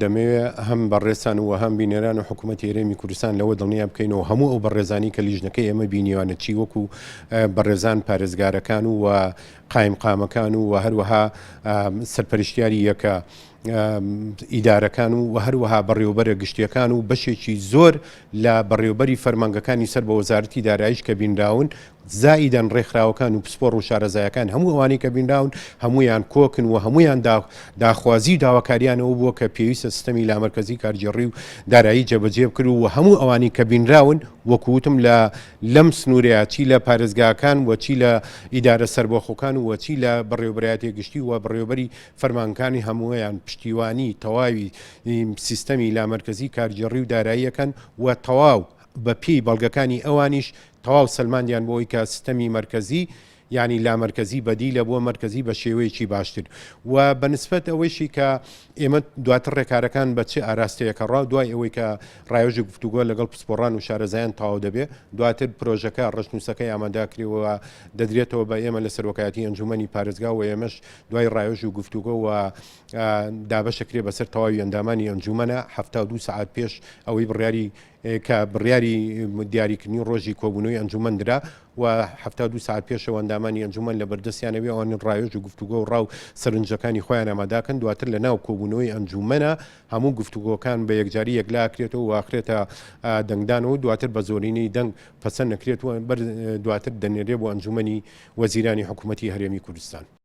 دەمەوێ هەم بەڕێزتان و هەم بینەران و حکوومەتی هەرێمی کوردستان لەوە دڵنیا بکەینەوە هەموو ئەو بەڕێزانی کە لیژنەکەی ئێمە بینیوانە چی وەکو بەڕێزان پارێزگارەکان و قایمقامەکان و هەروەها سەرپەرشتیاری یەکە ئیدارەکان و هەروەها بەڕێوبەرە گشتیەکان و بەشێکی زۆر لە بەڕێوبەری فەرمانگەکانی سەر بە وەزارەتی دارایش کە بینراون زائیدەن ڕێکخراوەکان و پسپۆڕ و شارەزایەکان هەموو ئەوانەی کە بینراون هەموویان کۆکن و هەموویان داخوازی و داواکاریان ئەوە بووە کە پێویستە سیستەمی لامەرکەزی کارگێڕی و دارایی جێبەجێ بکرێت و هەموو ئەوانەی کە بینراون وەکو وتم لە لەم سنوورەیە چی لە پارێزگاکان و چی لە ئیدارە سەربەخۆکان و چی لە بەڕێوەبەرایەتی گشتی و بەڕێوەبەری فەرمانگەکانی هەموویان پشتیوانی تەواوی سیستەمی لامەرکەزی کارگێڕی و داراییەکەن و تەواو بە پێی بەڵگەکانی ئەوانیش تەواو سەلماندیان بۆ ئەوەی کە سیستەمی مەرکەزی یانی لامەرکەزی بەدیلە بۆ مەرکەزی بە شێوەیەکی باشتر و بە نسبەت ئەوەیشی کە ئێمە دواتر ڕێکارەکان بە چ ئاراستەیەکە ڕا دوای ئەوەی کە ڕاوێژ و گفتوگۆ لەگەڵ پسپۆڕان و شارەزایان تەواو دەبێ دواتر پرۆژەکە ڕەشنووسەکەی ئامادەکرێ و دەدرێتەوە بە ئێمە لە سەرۆکایەتی ئەنجومەنی پارێزگا و ئێمەش دوای ڕاوێژ و گفتوگۆ و دابەشەکرێ بەسەر تەواوی ئەندامانی ئەنجومەنە 72 سەعات پێش ئەوەی بڕیاری کە بڕیاری دیاریکردنی ڕۆژی کۆبوونەوەی ئەنجومەن درا و 72 سەعات پێشەوە ئەندامانی ئەنجومەن لە بەردەستیانەوێ ئەوان ڕاوێژ و گفتوگۆ و ڕا و سەرنجەکانی خۆیان ئاماداکەن دواتر لە ناو کۆبوونەوەی ئەنجومەنە هەموو گفتوگۆکان بە یەکجاری یەکلاکرێتەوە و ئاخرێتە دەنگدان و دواتر بە زۆرینەی دەنگ پەسەند نەکرێت و دواتر دەنێرێ بۆ ئەنجومەنی وەزیرانی حکوومەتی هەرێمی کوردستان.